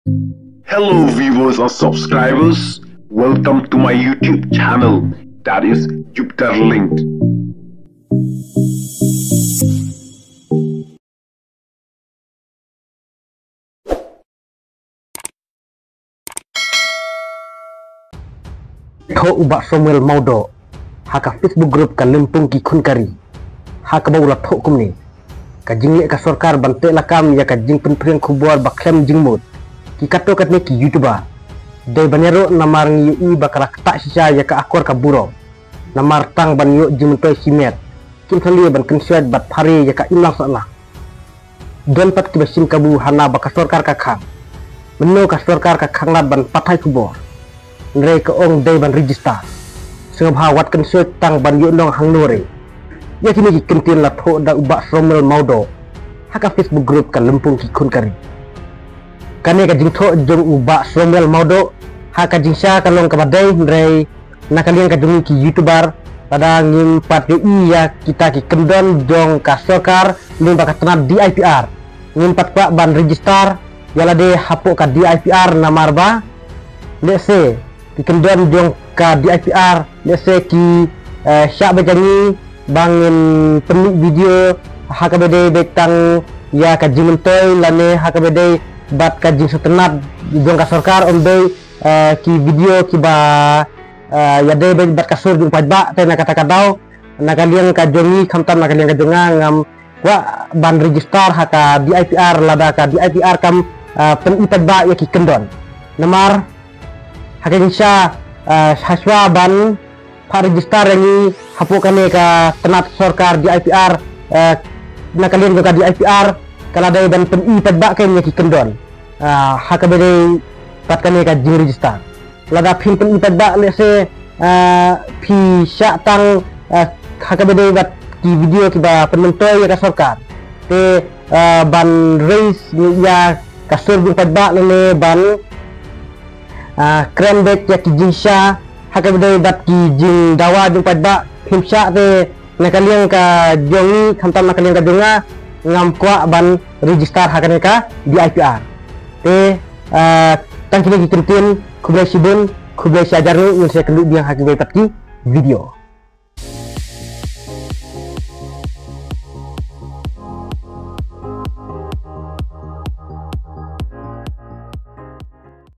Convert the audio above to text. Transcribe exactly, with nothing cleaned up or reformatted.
Hello viewers and subscribers, welcome to my YouTube channel, that is Jupiter Linked. Thoh u Bah Samuel Mawdoh ha ka Facebook group ka Lympung ki Khun ka Ri, ha kaba u la thoh kumne: ka jingleh ka sorkar ban teh lakam ïa ka jingpynphriang khubor ba khlem jingmut, ki katto katne ki YouTuber, dei ban ïaroh namar ngi ïohi ba ka la ktah shisha ïa ka akor ka burom. Namar tang ban ïoh jingmyntoi shimet, kim tharai ban kynshoit bad phare ïa ka imlang sahlang. Don pat kiba shim kabu hana ba ka sorkar ka khang. Mynno ka sorkar ka khang lad ban pathai khubor, hynrei ka ong dei ban register. Sngewbha wat kynshoit tang ban ïoh nong hangno re. Ïa kine ki kyntien la thoh da u Bah Samuel Mawdoh ha ka Facebook group ka Lympung ki Khun ka Ri. Kane ka jingthoh jong u Bah Samuel Mawdoh ha ka jingshisha ka long kaba dei, hynrei na ka liang ka jong ngi ki YouTuber, lada ngim pat ïohi ïa kita ki kyndon jong ka sorkar lyngba ka tnat D I P R, ngim pat kwah ban register ïa lade hapoh ka D I P R namar ba lehse ki kyndon jong ka D I P R, lehse ki, eh, shah beit ïa ngi ba ngin pynmih video ha kaba dei beit tang ïa ka jingmyntoi lane ha kaba dei bad ka jingsngewtynnat jong ka sorkar, ym dei, eh, ki video kiba, eh, ïadei beit bad ka sur jong u paidbah. Te na kata ka daw, na ka liang ka jong ngi khamtam na ka liang ka jong nga, ngam kwah ban register ha ka D I P R lada ka D I P R kam, eh, pyni paidbah ïa ki kyndon. Namar ha ka jingshisha, eh, hashwa ban pat register ïa ngi hapoh kane ka tnat sorkar D I P R, eh, na ka liang jong ka D I P R ka la dei ban pyni paidbah kein ïa ki kyndon, eh, ha kaba dei bad kane ka jingregister. Lada phim pyni paidbah, lehse, eh, phi shah tang, eh, ha kaba dei bad ki video kiba pynmyntoi ïa ka sorkar. Te, eh, ban raise ïa ka sur jong paidbah lane ban, ah, kren beit ïa ki jingshisha ha kaba dei bad ki jingdawa jong paidbah, phim shah. Te na ka liang ka jong ngi khamtam na ka liang ka jong nga, ngam kwah ban register ha kane ka D I P R. Te, ah, tang kine ki kyntien, khublei shibun, khublei shihajar nguh, ngin sa ïakynduh biang ha kiwei pat ki video.